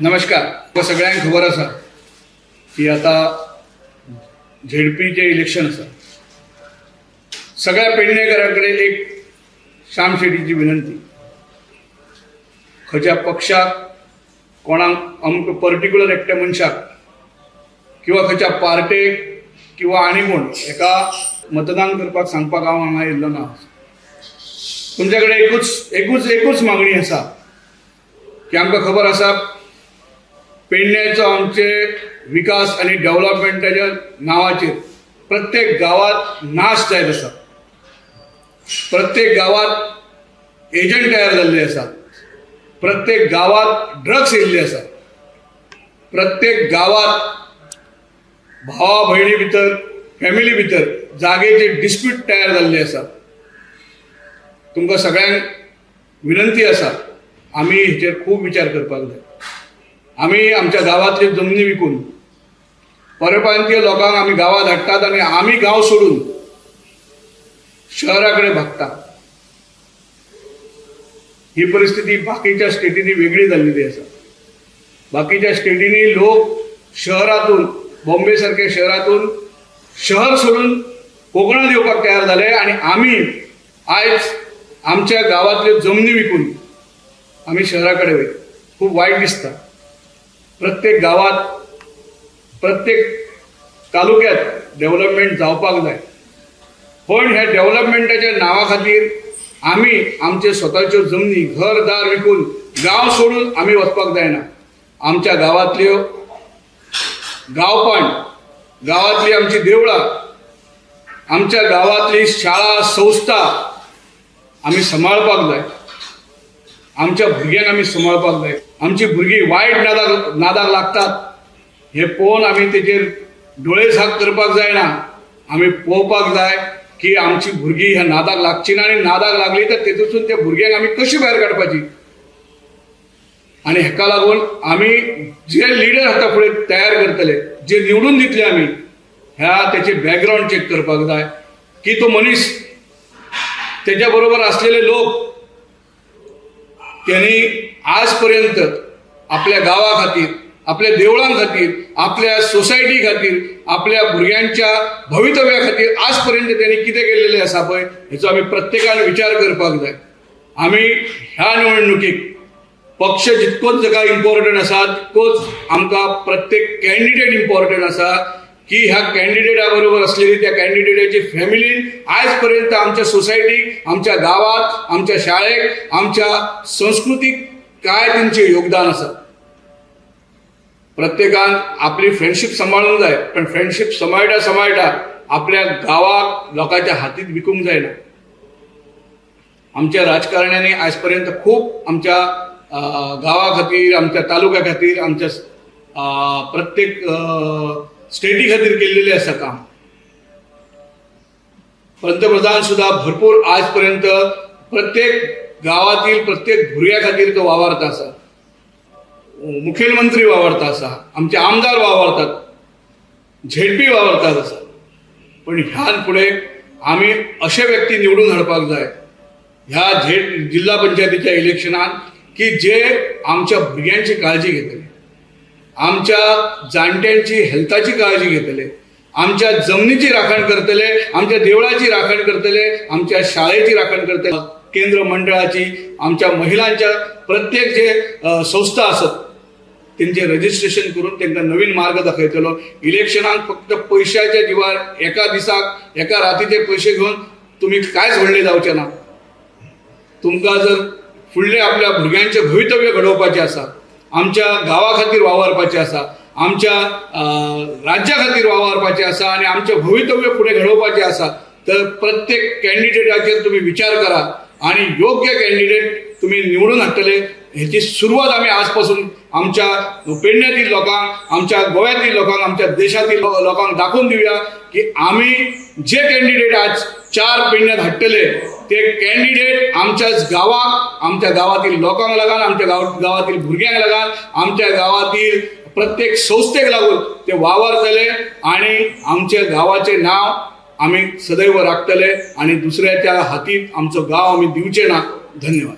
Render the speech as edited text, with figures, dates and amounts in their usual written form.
नमस्कार. तुमकां सगळ्यांक खबर आसा की आतां झेडपीचें इलेक्शन आसा. सगळ्या पेडणेकरां कडेन एक श्याम शेटीची विनंती, खंयच्या पक्षाक कोणाक अमक पर्टिक्युलर एकट्या मनशाक किंवा खंयच्या पार्टेक किंवा आनी कोण हेका मतदान करपाक सांगपाक हांव हांगा येयल्लो ना. तुमच्या कडेन एकूच एकूच एकूच मागणी आसा की आमकां खबर आसा, पेडण्याचो आमचे विकास आनी डेव्हलपमेंटाच्या नांवाचेर प्रत्येक गांवात नाश जायत आसा. प्रत्येक गांवात एजंट तयार जाल्ले आसात. प्रत्येक गांवात ड्रग्स येयल्ले आसात. प्रत्येक गांवात भावा भयणी भितर, फॅमिली भितर जागेचे डिस्प्यूट तयार जाल्ले आसात. तुमकां सगळ्यांक विनंती आसा, आमी हेचेर खूब विचार करपाक जाय. आमी आमच्या गांवांतल्यो जमनी विकून परप्रांतीय लोकांक आमी गांवांत हाडटात आनी आमी गांव सोडून शहरा कडेन भागता. ही परिस्थिती बाकीच्या स्टेटींनी वेगळी जाल्लेली आसा. बाकीच्या स्टेटींनी लोक शहरातून, बॉम्बे सारख्या शहरातून शहर सोडून कोकणात येवपाक तयार जाले आनी आमी आयज आमच्या गांवांतल्यो जमनी विकून आमी शहरा कडेन वयता. खूब वायट दिसता. प्रत्येक गांवात, प्रत्येक तालुक्यात डेव्हलपमेंट जावपाक जाय, पण ह्या डेव्हलपमेंटाच्या नांवा खातीर आमी आमचे स्वताच्यो जमनी, घरदार विकून गांव सोडून आमी वचपाक जायना. आमच्या गांवांतल्यो गांवपण, गांवांतली आमची देवळां, आमच्या गांवांतली शाळा, संस्था आमी सांबाळपाक जाय. आमच्या भुरग्यांक आमी सांबाळपाक जाय. आमची भुरगीं वायट नादाक नादाक लागतात हे पळोवन आमी तेजेर डोळे झाक करपाक जायना. आमी पळोवपाक जाय की आमची भुरगीं ह्या नादाक लागची ना आनी नादाक लागली तर तेतूंतसून त्या भुरग्यांक आमी कशी भायर काडपाची. आनी हेका लागून आमी जे लिडर आतां फुडें तयार करतले, जे निवडून दितले आमी, ह्या तेचे बॅकग्रावंड चॅक करपाक जाय की तो मनीस, त्याच्या बरोबर असलेले लोक, त्यांनी आजपर्यंत आपल्या गावा खातीर, आपल्या देवळां खातीर, आपल्या सोसायटी खातीर, आपल्या भुरग्यांच्या भवितव्या खातीर आजपर्यंत त्यांनी कितें केलेलें आसा पळय, हेचो आमी प्रत्येकान विचार करपाक जाय. आमी ह्या निवडणुकीक पक्ष जितकोच जाका इम्पॉर्टंट आसा, तितकोच आमकां प्रत्येक कॅन्डिडेट इम्पॉर्टंट आसा की ह्या कॅन्डिडेटा बरोबर असलेली त्या कॅन्डिडेटाची फॅमिलीन आयज पर्यंत आमच्या सोसायटीक, आमच्या गांवात, आमच्या शाळेक, आमच्या संस्कृतीक काय तेंचें योगदान आसा. प्रत्येकान आपली फ्रेंडशीप सांबाळूंक जाय, पण फ्रेंडशीप सांबाळटा सांबाळटा आपल्या गांवाक लोकांच्या हातीत विकूंक जायना. आमच्या राजकारण्यांनी आयज पर्यंत खूब आमच्या गांवा खातीर, आमच्या तालुक्या खातीर, आमच्या प्रत्येक स्टेटी खातीर केल्लेलें आसा काम. पंतप्रधान सुद्धा भरपूर आज पर्यंत प्रत्येक गावातील प्रत्येक भुरग्या खातीर तो वावरता आसा. मुखेलमंत्री वावरता आसा, आमचे आमदार वावरतात, झेडपी वावरतात आसा. पण ह्यान फुडें आमी अशे व्यक्ती निवडून हाडपाक जाय ह्या झेड जिल्हा पंचायतीच्या इलेक्शनात की जे आमच्या भुरग्यांची काळजी घेतले, आमच्या जाणट्यांची हेल्थाची काळजी घेतले, आमच्या जमनीची राखण करतले, आमच्या देवळाची राखण करतले, आमच्या शाळेची राखण करतले, केंद्र मंडळाची, आमच्या महिलांच्या प्रत्येक जे संस्था आसत तेंचे रजिस्ट्रेशन करून तांकां नवीन मार्ग दाखयतलो. इलेक्शनाक फक्त पयशाच्या जिवार एका दिसाक, एका रातीचे पयशे घेवन तुमी कांयच व्हडले जावचे ना. तुमकां जर फुडले आपल्या भुरग्यांचें भवितव्य घडोवपाचें आसा, आमच्या गांवा खातीर वावरपाचें आसा, आमच्या राज्या खातीर वावरपाचें आसा आनी आमचें भवितव्य फुडें घडोवपाचें आसा, तर प्रत्येक कॅन्डिडेटाचेर तुमी विचार करा आणि योग्य कॅन्डिडेट तुमी निवडून हाडटले. हेची सुरवात आमी आजपासून आमच्या पेडण्यातील लोकांक, आमच्या गोव्यातील लोकांक, आमच्या देशातील लोकांक दाखोवन दिवया की आमी जे कॅन्डिडेट आज चार पेडण्यात हाडटले ते कॅन्डिडेट आमच्याच गावाक, आमच्या गावातील लोकांक लागून, आमच्या गावातील भुरग्यांक लागून, आमच्या गावातील प्रत्येक संस्थेक लागून ते वावरतले आणि आमच्या गावाचे नाव आमी सदैव राखतले आणि दुसऱ्याच्या हातीत आमचो गांव आमी दिवचे ना. धन्यवाद.